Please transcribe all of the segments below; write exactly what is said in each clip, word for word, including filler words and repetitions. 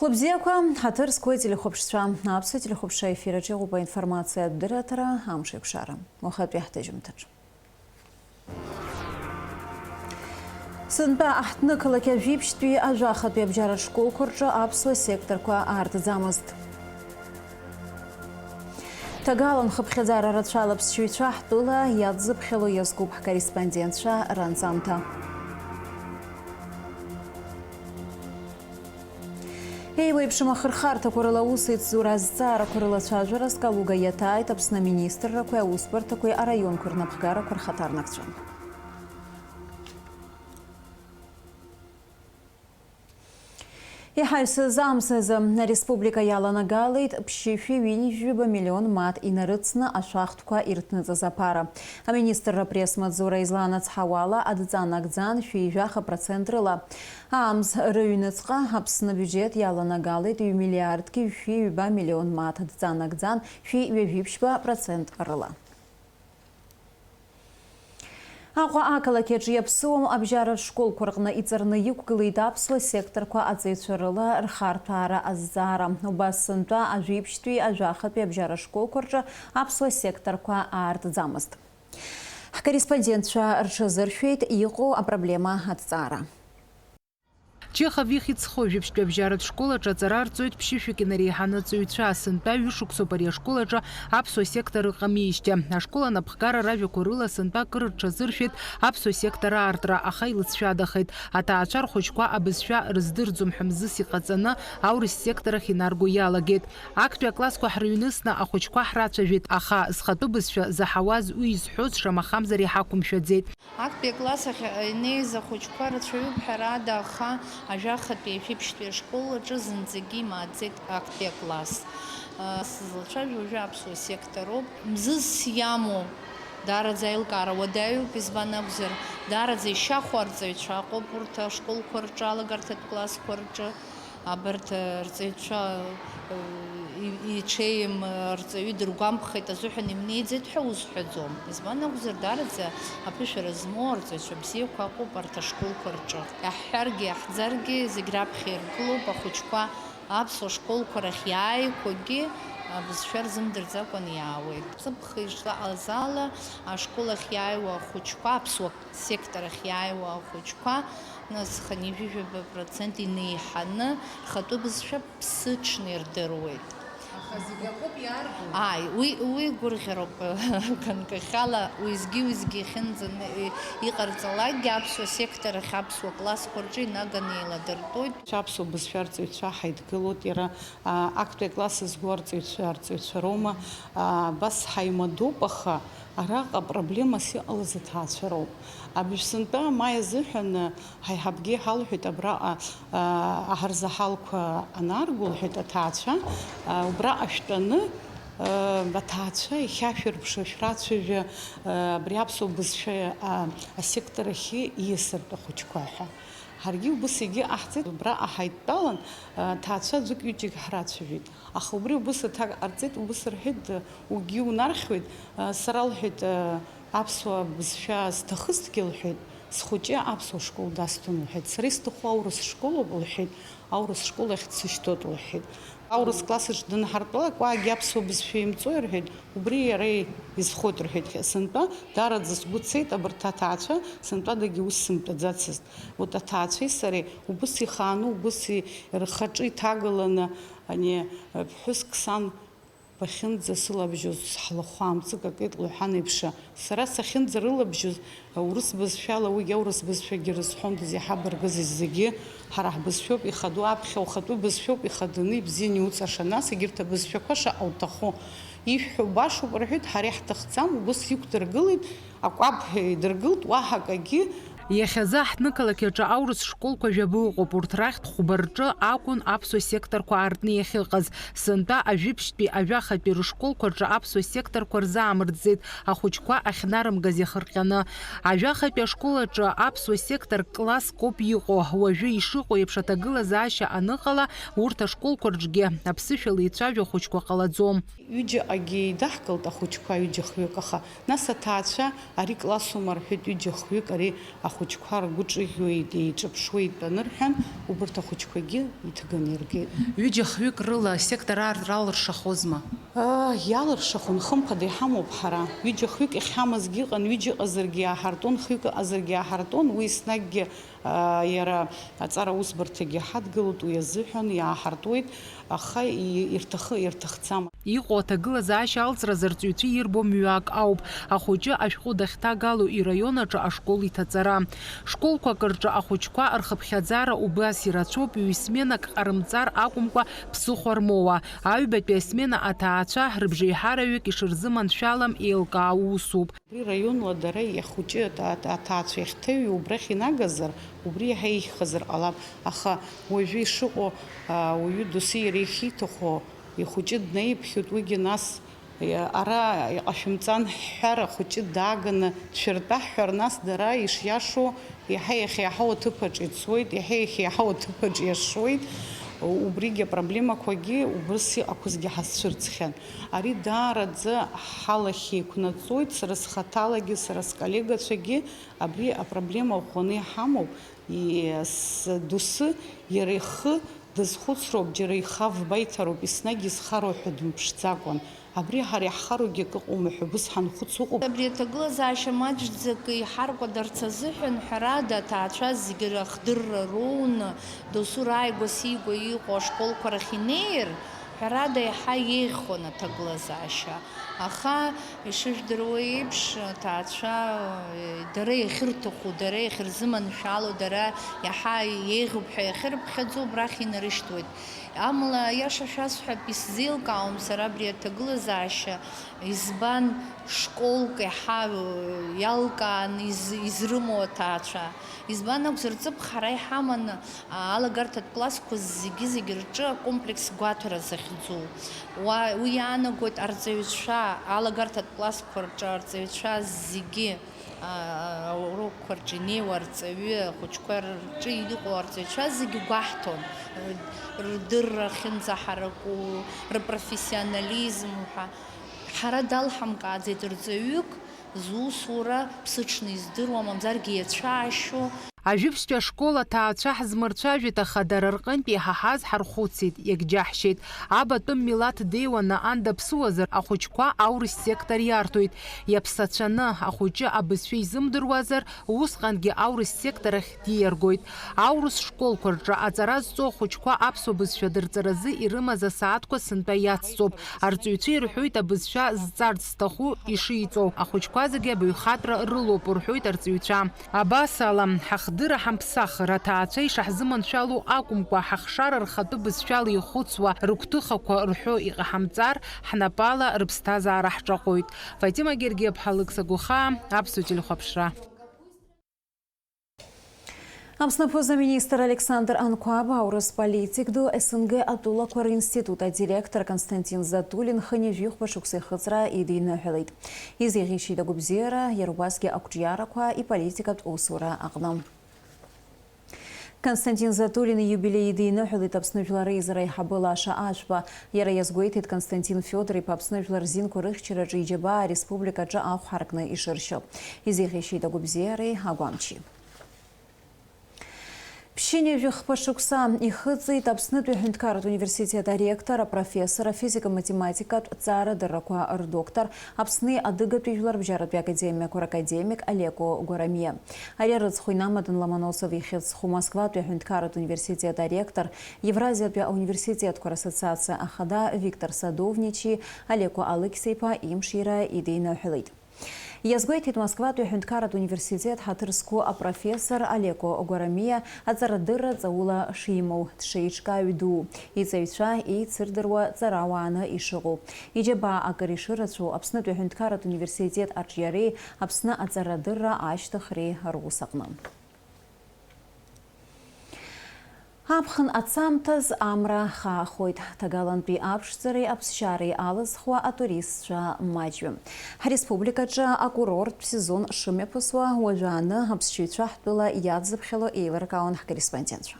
Хәлыбзиақәа, ҳаҭыр зқәу ателехәаԥшцәа, аԥсуа телехәаԥшра ефир аҿы иҟоуп аинформациатә дырраҭара Амшеикәшара. Уахатәи ҳҭыжьымҭаҿ. Сынтәа аҳҭнықалақь ажәибжьтәи ажәахатәи абжьаратә школқәа рҿы аԥсуа секторқәа аартӡамызт. Ҭагалан хыԥхьаӡара рацәала аԥсшьаҩцәа ҳтәыла иадзыԥхьало иазкуп ҳкорреспондентцәа ранҵамҭа. Еиуеиԥшым ахырхарҭақәа рыла аус еицзура азҵаарақәа рылацәажәара Скалуга иаҭааит Аԥсны аминистррақәеи аусбарҭақәеи араионқәа рнапхгарақәа рхаҭарнакцәа. Иҳаҩсыз амзазы ареспублика иаланагалеит ԥшьышәи ҩынҩажәи жәаба миллион мааҭ инарыцны ашәахтәқәа ирҭныҵыз аԥара. Аминистрра апресс-маҵзура излаанацҳауала, адҵа нагӡан шәи жәаха процент рыла. Амз рыҩныҵҟа Аԥсны абиуџьеҭ иаланагалеит ҩ миллиардгьы шәи ҩба миллион мааҭ адҵа нагӡан шәи ҩажәи ԥшьба процент рыла. Аҟәа ақалақь аҿы иаԥсоу абжьаратә школқәа рҟны иҵарны иқәгылеит аԥсуа секторқәа аҵаҩцәа рыла рхарҭәаара азҵаара. Убас сынтәа ажәибжьтәи ажәахатәи абжьаратә школқәа рҿы аԥсуа секторқәа аартӡамызт. Ҳкорреспондентцәа рҽазыршәеит иҟоу апроблема аҭҵаара. Чехов ихьӡ зху жәиԥшьтәи абжьаратә школ аҿы аҵара арҵоит ԥшьышәак инареиҳаны аҵаҩцәа. Сынтәа ҩышықәсоуп ари ашкол аҿы аԥсуа сектор ыҟамижьҭеи. Ашкол анапхгара ражәақәа рыла сынтәа акыр рҽазыршәеит аԥсуа сектор аартра, аха илыҵшәадахеит. Аҭаацәа рхәыҷқәа абызшәа рыздырӡом ҳәа мзызс иҟаҵаны аурыс сектор ахь инарго иалагеит. Актәи аклассқәа ҳрыҩнысны ахәыҷқәа ҳрацәажәеит, аха зхатәы бызшәа заҳауаз уи изҳәоз шамахамзар иҳақәымшәаӡеит. Актәи акласс ахь инеиз ахәыҷқәа рацәаҩуп ҳәарада, аха ажәахатәи ажәибжьтәи ашкол аҿы зынӡагьы имааӡеит актәи акласс. Сызлацәажәо уажәы аԥсуа сектор ауп. Мзызс иамоу, даараӡа аилкаара уадаҩуп, избан акәзар, даараӡа ишьахәа арҵаҩцәа ыҟоуп урҭ ашколқәа рҿы, алагарҭатә классқәа рҿы. Абарҭ, э, рҵаҩцәа, э, и-, иҽеим, э, рҵаҩы дыргәамԥхеит азыҳәан имнеиӡеит ҳәа узҳәаӡом. Избан акәзар, даараӡа аԥышәара змоу арҵаҩцәа бзиақәа ыҟоуп арҭ ашколқәа рҿы. Иаҳҳәаргьы, иаҳӡаргьы, зегь раԥхьа иргылоуп ахәыҷқәа аԥсуа школқәа рахь иааиқәагьы, абызшәа рзымдырӡакәан иаауеит. Ҵыԥх ишлаҟаз ала, ашкол ахь иааиуа ахәыҷқәа, аԥсуа сектор ахь иааиуа ахәыҷқәа, нас хынҩажәи жәаба процент инеиҳаны рхатәы бызшәа ԥсыҽны ирдыруеит. Аха зегь акоуп иаарго. Ааи, уи, уи гәырӷьароуп, ганкахьала, уеизгьы-уеизгьы иахьынӡаны, и-, иҟарҵалакгьы аԥсуа сектор ахь аԥсуа классқәа рҿы инаганы еиладыртәоит. Аԥсуа бызшәа арҵаҩцәа ҳаидгылоит, иара, а, актәи акласс зго арҵаҩцәа, арҵаҩцәа роума, а, абас ҳаимадоуп, аха араҟа проблемас иҟалаз аҭаацәа роуп. Абжь сынтәа ма иазыҳәаны, ҳаиҳабгьы иҳалҳәеит, абраҟа, аа, аҳарзаҳалқәа анаарго, лҳәеит, аҭаацәа, аа, убраҟа шәтәаны, аа, аҭаацәа иахьашәырԥша, шәрацәажәа, аа, абри аԥсуа бызшәа, аа, асектор ахьы ииасыртә ахәыҷқәа ҳәа. Ҳаргьы убыс егьыҟаҳҵеит, убраҟа ҳаидтәалан, аа, ҭаацәа ӡәык-ҩыџьак ҳрацәажәеит. Аха убри убыс аҭак ҟарҵеит, убыс рҳәеит, угьы унархьуеит, аа, сара, лҳәеит, аа, аԥсуа бызшәа зҭахызҭгьы, лҳәеит, схәыҷы аԥсуа школ дасҭон, лҳәеит. Сара исҭаху аурыс школоуп, лҳәеит, аурыс школ ахь дсышьҭоит, лҳәеит. Аурыс классаҿ дынҳартәалак, уаагьы аԥсуа бызшәа имҵои, рҳәеит, убри иара изхоит, рҳәеит. Сынтәа даараӡа сгәы цеит абарҭ аҭаацәа, сынтәадагьы ус сымтәаӡацызт. Вот аҭаацәеи сареи убыс ихааны, убыс и-, рхаҿы иҭагаланы, ани, ԥҳәыск сан Бахьынӡасылабжьоз ҳлахәы амҵык акит лҳәан еиԥш, сара сахьынӡарылабжьоз, аурыс бызшәала, уигьы аурыс бызшәагьы рызҳәондаз, иҳабаргызыз зегьы, ҳара ҳбызшәоуп ихаду, аԥхьа ухатәы бызшәоуп ихаданы, ибзианы иуҵаша, нас егьырҭ абызшәақәа шаҟа уҭаху ишәҳәо башоуп рҳәеит, ҳара иаҳҭахӡам, убыс иқәдыргылеит, акәаԥ идыргылт, уаҳа акагьы. Иахьазы ҳҭнықалақь аҿы аурыс школқәа жәаба ыҟоуп, урҭ рахьтә хәба рҿы акәын аԥсуа секторқәа аартны иахьыҟаз. Сынтәа ажәибжьтәи ажәахатәи рышколқәа рҿы аԥсуа секторқәа рзаамыртӡеит, ахәыҷқәа ахьнарымгаз иахырҟьаны. Ажәахатәи ашкол аҿы аԥсуа сектор класск ауп иҟоу. Уажәы ишыҟоу еиԥш аҭагылазаашьа аныҟала, урҭ ашколқәа рҿгьы аԥсышәала ицәажәо ахәыҷқәа ҟалаӡом. Ҩыџьаҟагьы еидаҳкылт ахәыҷқәа ҩыџьа-хҩык, аха нас аҭаацәа, ари классума рҳәеит, ҩыџьа-хҩык ари ахә-, Ахәыҷқәа ргәы ҿыӷьуеит, еиҿаԥшуеит анырҳәан, убырҭ ахәыҷқәагьы иҭганы иргеит. Ҩыџьа-хҩык рыла асектор аартра алыршахозма? Аа, иалыршахон, хымԥада иҳамоуп ҳара. Ҩыџьа-хҩык иахьҳамазгьы ыҟан, ҩыџьа ыҟазаргьы иааҳартуан, хҩык ыҟазаргьы иааҳартуан, уи еснагьгьы, аа, иара аҵара аусбарҭагьы ҳадгылоит, уи азыҳәан иааҳартуеит, аха и-, ирҭахы-, ирҭахӡам. Иҟоу аҭагылазаашьа алҵразы арҵаҩцәа ирбо мҩак ауп, ахәыҷы ашәҟәы дахьҭагало ираион аҿы ашкол иҭаҵара. Школқәак рҿы ахәыҷқәа рхыԥхьаӡара убас ирацәоуп, ҩ-сменак ҟарымҵар акәымкәа, ԥсыхәа рмоуа. Аҩбатәи асмена аҭаацәа рыбжеиҳараҩык ишырзыманшәалам еилкаау усуп. Абри раионла дара иахәыҷы аҭ-, аҭ-, аҭаацәа иахьҭаҩу убрахь инагазар, убри иаҳа еиӷьхазар ҟалап, аха уажәы ишыҟоу, аа, уаҩы доусы иара иахьиҭаху ихәыҷы днаиԥхьоит, уигьы нас, иа-, ара иҟашәымҵан ҳҳәар, ахәыҷы дааганы дшәыртәа ҳҳәар, нас дара ишиашоу иаҳа иахьеиҳау аҭыԥаҿ ицоит, иаҳа иахьеиҳау аҭыԥаҿ иашоит. Убригьы апроблемақәагьы убыс иҟақәазгьы ҳазцәырҵхьан. Ари даараӡа ҳалахь еиқәнаҵоит, сара схаҭалагьы, сара сколлегацәагьы абри апроблема ӷәӷәаны иҳамоуп. И-, с-, доусы иара ихы дазхәыцроуп, џьара ихавба иҭароуп, еснагь изхароу ҳәа дымԥшӡакәан. Абри ҳара иаҳхароугьы акы ыҟоума ҳәа убыс ҳанхәыц ыҟоуп. Абри аҭагылазаашьа маҷӡак иҳаркәадарц азыҳәан, ҳәарада, аҭаацәа зегьы ахдырра роуны, досу рааигәа-сигәа иҟоу ашколқәа рахь инеир, ҳәарада, иаҳа еиӷьхон аҭагылазаашьа. Аха, ишыжәдыруа еиԥш, аҭаацәа, э, дара иахьырҭаху, дара иахьырзыманшәало, дара иаҳа еиӷьуп ҳәа иахьырыԥхьаӡо, убрахь инарышьҭуеит. Амала, аиаша шәасҳәап, исзеилкаауам сара абри аҭагылазаашьа, избан школк иаҳа, э, иалкаан из-, изрымоу аҭаацәа. Избан акәзар, ҵыԥх ҳара иҳаманы, а, алагарҭатә классқәа зегьы-зегьы рҿы акомплекс гәаҭара захьӡу. Уа, уи иаанагоит арҵаҩцәа, алагарҭатә классқәа рҿы арҵаҩцәа зегьы, а, аурокқәа рҿы инеиуа арҵаҩы, ахәыҷқәа рҿы иҟоу арҵаҩцәа зегьы гәаҳҭон, р-, рдырра ахьынӡаҳараку, рпрофессионализм ҳәа. Ҳара далҳамкааӡеит рҵаҩык, зусура ԥсыҽны издыруа, мамзаргьы иацәаашьо. Ажәабжьтәи ашкол аҭаацәа ҳзмырцәажәеит, аха дара рҟынтә иҳаҳаз ҳархәыцит, иагьџьаҳшьеит. Аб атәым милаҭ деиуаны ан даԥсуазар, ахәыҷқәа аурыс сектор иарҭоит. Иаԥсацәаны, ахәыҷы абызшәа изымдыруазар, усҟангьы аурыс сектор ахь диаргоит. Аурыс школқәа рҿы аҵара зҵо ахәыҷқәа аԥсуа бызшәа дырҵаразы ирымаз асааҭқәа сынтәа иацҵоуп. Арҵаҩцәа ирҳәоит абызшәа зҵарц зҭаху ишиҵоу. Ахәыҷқәа зегьы абаҩхатәра рылоуп, рҳәоит арҵаҩцәа. Абас ала, ҳахдырра ҳамԥсахыр, аҭаацәа ишаҳзыманшәало акәымкәа, ҳахшара рхатәы бызшәала ихәыцуа, рыгәҭыхақәа рҳәо иҟаҳамҵар, ҳнапала рыԥсҭазаара ҳҿаҟәоит. Фатима Гергиаԥҳа, Алықьса Гәыхаа, Аԥсуа телехәаԥшра. Аԥсны аԥыза-министр Александр Анқәаб аурыс политик ду, С Н Г атәылақәа ринститут адиректор Константин Затулин хынҩажәихәба шықәса ихыҵра идиныҳәалеит. Изеиӷьеишьеит агәабзиара, иара убасгьы ақәҿиарақәа иполитикатә усура аҟны. Константин Затулин ииубилеи идиныҳәалеит Аԥсны Жәлар Реизара аиҳабы Лаша Ашәба. Иара иазгәеиҭеит Константин Федор-иԥа Аԥсны жәлар рзинқәа рыхьчараҿы иџьабаа ареспубликаҿы ахә ҳаркны ишыршьо. Изеиӷьеишьеит агәабзиареи агәамчи. Ԥшьынҩажәи хԥа шықәса ихыҵит Аԥснытәи аҳәынҭқарратә университет аректор, апрофессор, афизика-математикатә ҵаарадыррақәа рдоктор, Аԥсни адыгатәи жәларбжьаратәи академиақәа ракадемик Алеко Гәарамиа. Ари арыцхә инамаданы Ломоносов ихьыӡ зху Москватәи аҳәынҭқарратә университет аректор, Евразиатәи ауниверситетқәа рассоциациа ахада Виктор Садовничи Алеко Алықьса-иԥа имшира идиныҳәалеит. Иазгәеиҭеит Москватәи аҳәынҭқарратә университет ҳаҭыр зқәу апрофессор Алеко Гәарамиа аҵарадырра ҵаула шимоу, дшеиҿкааҩ ду, иҵаҩцәа еицырдыруа ҵарауааны ишыҟоу. Иџьабаа акыр ишырацәоу Аԥснытәи аҳәынҭқарратә университет аҿиареи Аԥсны аҵарадырра ашьҭыхреи рус аҟны. Аԥхын ацамҭаз амра хаахоит. Ҭагалантәи аԥшӡареи аԥсшьареи алызхуа атуристцәа маҷҩым. Ҳреспубликаҿы акурорттә сезон шымҩаԥысуа, уажәааны аԥсшьаҩцәа ҳтәыла иадзыԥхьало еилыркаауан ҳкорреспондентцәа.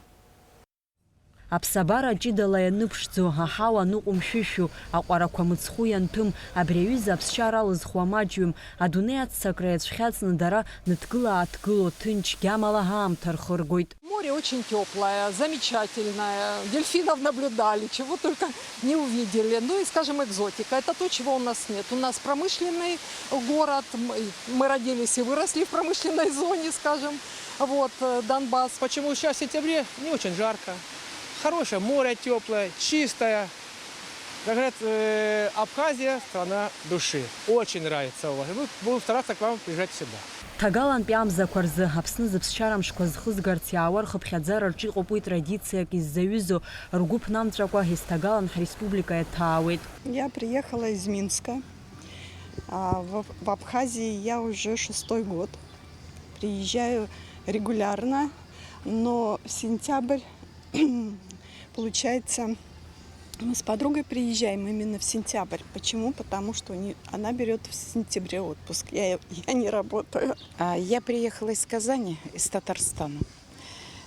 Аԥсабара ҷыдала ианыԥшӡо, аҳауа ныҟәымшәышәу, аҟәарақәа мыцхәы ианҭәым, абри аҩыза аԥсшьара алызхуа маҷҩым, адунеи аццакра иацәхьаҵны дара ныҭгыла-ааҭгыло ҭынч гьамала аамҭа рхыргоит. Море очень тёплое, замечательное. Дельфинов наблюдали, чего только не увидели. Ну и, скажем, экзотика. Это то, чего у нас нет. У нас промышленный город. М-, мы родились и выросли в промышленной зоне, скажем. Вот, э, Донбасс. Почему сейчас в сентябре не очень жарко? Хорошее море тёплое, чистое. Как говорят, э, Абхазия — страна души. Очень нравится у вас. Мы будем стараться к вам приезжать всегда. Ҭагалантәи амзақәа рзы Аԥсны зыԥсшьара мшқәа зхызгарц иаауа рхыԥхьаӡара рҿы иҟоуп уи традициак иззаҩызоу, ргәы ԥнамҵәакәа ес-ҭагалан ҳреспублика иаҭаауеит. Я приехала из Минска. А, в, в Абхазии я уже шестой год. Приезжаю регулярно, но в сентябрь, получается, мы с подругой приезжаем именно в сентябрь. Почему? Потому что у неё, она берёт в сентябре отпуск. Я, я не работаю. А, я приехала из Казани, из Татарстана.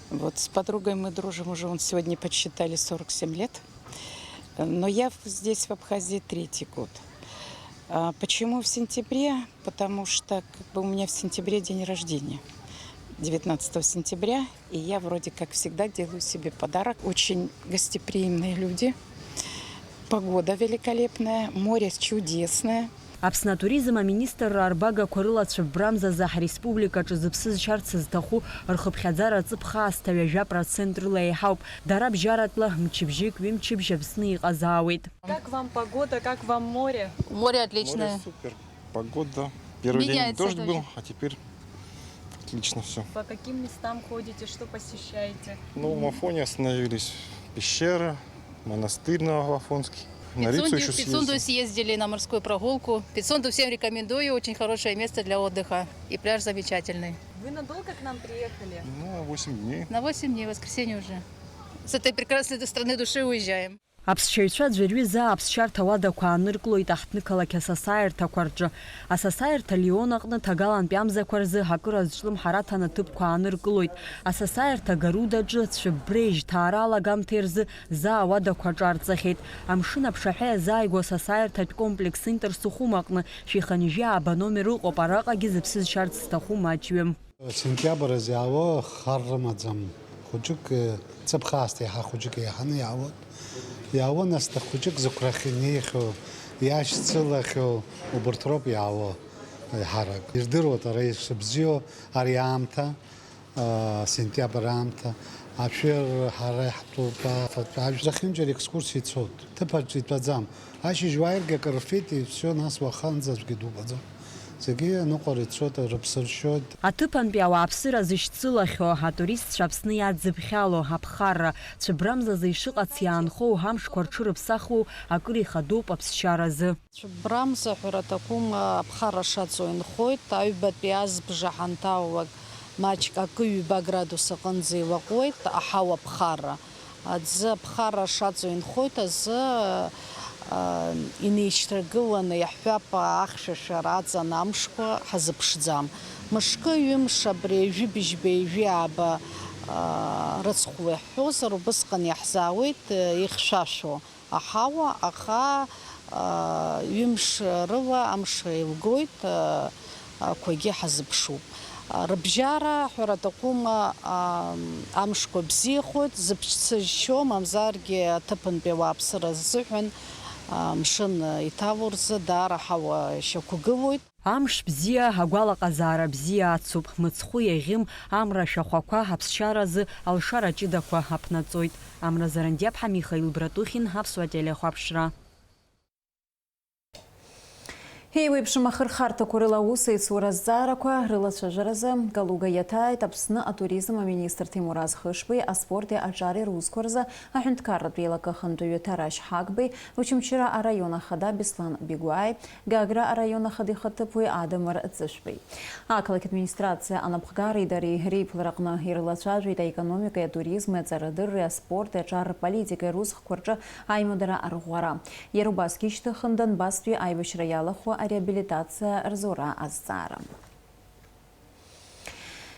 Вот, с подругой мы дружим уже, он сегодня подсчитали сорок семь лет. Но я в-, здесь, в Абхазии, третий год. А, почему в сентябре? Потому что, как бы, у меня в сентябре день рождения, девятнадцатого сентября, и я вроде как всегда делаю себе подарок. Очень гостеприимные люди, погода великолепная, море чудесное. Аԥсны атуризм аминистрра арбагақәа рыла цәыббрамзазы ҳреспубликаҿы зыԥсы зшьарц зҭаху рхыԥхьаӡара ҵыԥх аасҭа ҩажәа процент рыла еиҳауп. Дара бжьаратәла мчыбжьык, ҩымчыбжь Аԥсны иҟазаауеит. Как вам погода, как вам море? Море отличное. Море супер. Погода. Первый день дождь был, а теперь отлично всё. По каким местам ходите, что посещаете? Ну, в Афоне остановились. Пещера, монастырь Новоафонский. На Рицу ещё съездили. В Пицунду съездили на морскую прогулку. Пицунду всем рекомендую, очень хорошее место для отдыха. И пляж замечательный. Вы надолго к нам приехали? Ну, на восемь дней. На восемь дней, воскресенье уже. С этой прекрасной страны души уезжаем. Аԥсшьаҩцәа аӡәырҩы заа аԥсшьарҭа уадақәа ааныркылоит аҳҭнықалақь асасааирҭақәа рҿы. Асасааирҭа Лион аҟны ҭагалантәи амзақәа рзы акыр азҿлымҳараҭа анаҭыԥқәа ааныркылоит. Асасааирҭа Гарудаҿы цәыббреи жьҭаара алагамҭеи рзы заа ауадақәа аҿарҵахьеит. Амшын аԥшаҳәа иазааигәоу асасааирҭатә комплекс Интерсухум аҟны шәи хынҩажәи ааба номер ыҟоуп, араҟагьы зыԥсы зшьарц зҭаху маҷҩым. Сентиабр азы иаауа хар рымаӡам. Хәыҷык, э, ҵыԥх аасҭа иаҳа хәыҷык еиҳаны иаауеит. Иаауа, нас, хәыҷык зықәрахь инеихьоу, иашьцылахьоу, убарҭ роуп иаауа еиҳарак. Ирдыруеит ара ишыбзиоу ари аамҭа, а, сентиабр аамҭа. Ашәыр ҳара иаҳтәуп, афатә ажә. Зехьынџьара екскурсиа ицоит. Ҭыԥ аҿы итәаӡам. Ашьыжь уааиргьы акыр рфеит, и всё, нас уаханӡа аӡәгьы дубаӡом. Зегьы аныҟәара ицоит, рыԥсы ршьоит. Аҭыԥантәи ауааԥсыра зышьцылахьоу, атуристцәа Аԥсны иадзыԥхьало, аԥхарра, цәыббрамзазы ишыҟац иаанхоу, амшқәа рҽырыԥсахуоу акыр ихадоуп аԥсшьаразы. Цәыббрамза ҳәара аҭахума, аԥхарра шаҵоу инхоит, аҩбатәи азбжа ҳанҭаауак маҷк акы-ҩба градус аҟынӡа илаҟәуеит аҳауа аԥхарра. Аӡы аԥхарра шаҵоу инхоит азы, а, инеишьҭаргыланы, иаҳҳәап, ахьшәашәара аҵан амшқәа ҳазыԥшӡам. Мышкы, ҩымш абри ҩажәи быжьба, ҩажәи ааба, а, рыцхәла иаҳҳәозар, убысҟан иаҳзаауеит, а, ихьшәашәо аҳауа, аха, а, ҩымш рыла амш еилгоит, а, ақәагьы ҳазыԥшуп. Рыбжьара, ҳәара аҭахума, амшқәа бзиахоит, зыԥсы зшьо, мамзаргьы аҭыԥантәи ауааԥсыра азыҳәан, амшын иҭало рзы даара ҳауа шьақәгылоит. Амш бзиа, агәалаҟазаара бзиа ацуп, мыцхәы иаӷьым, амра ашәахәақәа аԥсшьаразы алшара ҷыдақәа аԥнаҵоит. Амра Зарандиаԥҳа, Михаил Братухин, Аԥсуа телехәаԥшра. Еиуеиԥшым ахырхарҭақәа рыла аусеицура азҵаарақәа рылацәажәаразы Калуга иаҭааит Аԥсны атуризм аминистр Ҭемураз Хышбеи аспорти аҿари русқәа рзы аҳәынҭқарратә еилакы ахантәаҩы Ҭарашь Ҳагбеи, Очамчыра араион ахада Беслан Бигәааи, Гагра араион ахада ихаҭыԥуаҩ Адамыр Ҵышәбеи. Ақалақь администрациа анапхгареи дареи реиԥылараҟны ирылацәажәеит аекономикеи атуризми, аҵарадырреи аспорти аҿар рполитикеи русхқәа рҿы аимадара арӷәӷәара. Иара убасгьы ишьҭыхын Донбасстәи аибашьра иалахәу ареабилитациа рзоура азҵаара.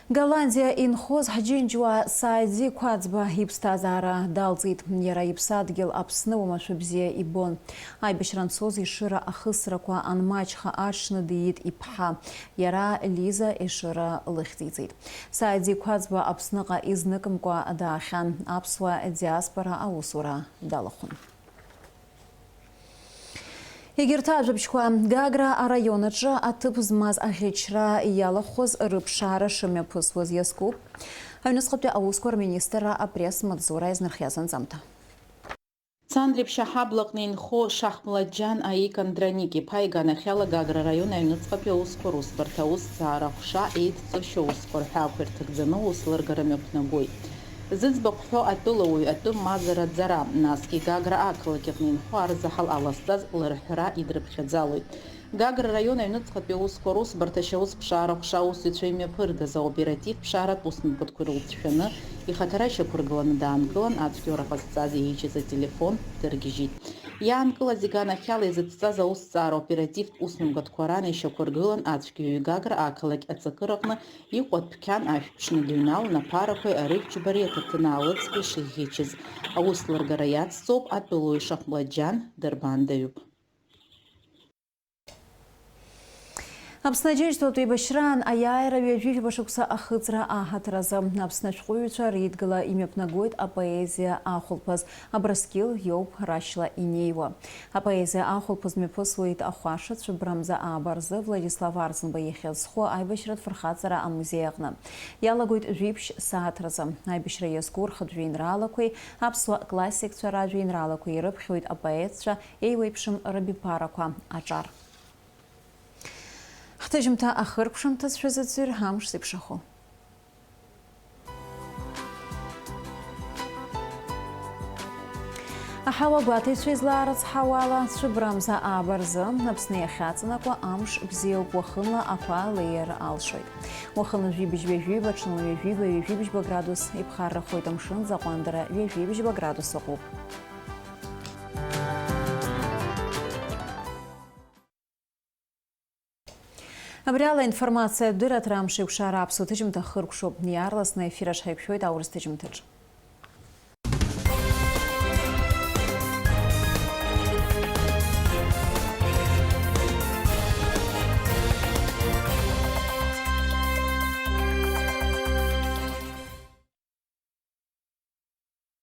Голландиа инхоз ҳџьынџьуаа Сааиди Қәаӡба иԥсҭазаара далҵит. Иара иԥсадгьыл Аԥсны уамашәа бзиа ибон. Аибашьра анцоз Ешыра ахысрақәа анмаҷха аҽны диит иԥҳа. Иара Лиза Ешыра лыхьӡ иҵеит. Сааиди Қәаӡба Аԥсныҟа изныкымкәа даахьан, аԥсуа диаспора аусура далахәын. Егьырҭ ажәабжьқәа, Гагра араион аҿы аҭыԥ змаз аӷьычра иалахәыз рыԥшаара шымҩаԥысуаз иазкуп аҩныҵҟатәи аусқәа рминистрра апресс-маҵзура иазнархиаз анҵамҭа. Цандрыԥшьа ҳаблаҟны инхо Шахмлаџьан Аик Андраник-иԥа иганахьала Гагра араион аҩныҵҟатәи аусқәа русбарҭа аусҭҵаара аҟәша еидҵошьа усқәа рҳәаақәа ирҭагӡаны аус лыргара мҩаԥнагоит. Зыӡбахә ҳәо атәылауаҩ атәым мазара ӡара, насгьы Гагра ақалақь аҟны инхо арзаҳал ҟалазҵаз лырҳәра идрыԥхьаӡалоит. Гагра раион аҩныҵҟатәи аусқәа русбарҭа ашьаусԥшаара аҟәша аусзуҩцәа имҩаԥыргаз аоператив ԥшааратә усмҩаԥгатәқәа ирылҵшәаны, ихаҭара ишьақәыргыланы даанкылан, ацәгьоура ҟазҵаз иеиҿыз ателефон дыргьежьит. Иаанкылаз иганахьала изыцҵаз аусҭҵаара оперативтә усмҩаԥгатәқәа ран ишьақәыргылан, ацәгьоуаҩ Гагра ақалақь аҵакыраҟны иҟоу адәқьан ашә ԥҽны дыҩналан, аԥарақәеи арыжәтә џьбареи аҭаҭын аалыҵқәеи шеиӷьычыз аус лыргара иацҵоуп атәылауаҩ Шахмлаџьан дырбандаҩуп. Аԥсны аџьынџьтәылатә еибашьраан аиааира ҩажәи жәаба шықәса ахыҵра аҳаҭыр азы Аԥсны ашәҟәыҩҩцәа реидгыла имҩаԥнагоит апоезиа ахәылԥаз Абрыскьыл иоуп рашьла инеиуа. Апоезиа ахәылԥаз мҩаԥысуеит ахәаша цәыббрамза ааба рзы Владислав Арӡынба ихьӡ зху аибашьратә фырхаҵара амузеи аҟны. Иалагоит жәиԥшь сааҭ рзы. Аибашьра иазку рхатә жәеинраалақәеи аԥсуа классикцәа ражәеинраалақәеи ирыԥхьоит апоетцәа еиуеиԥшым рабиԥарақәа аҿар. Ҳҭыжьымҭа ахыркәшамҭаз шәазыӡырҩ, амш зеиԥшрахо. Аҳауа гәаҭаҩцәа излаарыцҳауала, цәыббрамза ааба рзы Аԥсны иахьаҵанакуа амш бзиоуп, уахынла ақәа леир алшоит. Уахынла жәибжь ҩажәиба, ҽынла ҩажәиба, ҩажәибжьба градус иԥхаррахоит, амшын аӡы аҟәандара ҩажәибжьба градус ыҟоуп. Абри ала информациатә дырраҭара амш еиқәшара аԥсуа ҭыжьымҭа хыркәшоуп. Иаарласны аефир аҿы ҳаиқәшәоит аурыс ҭыжьымҭаҿ.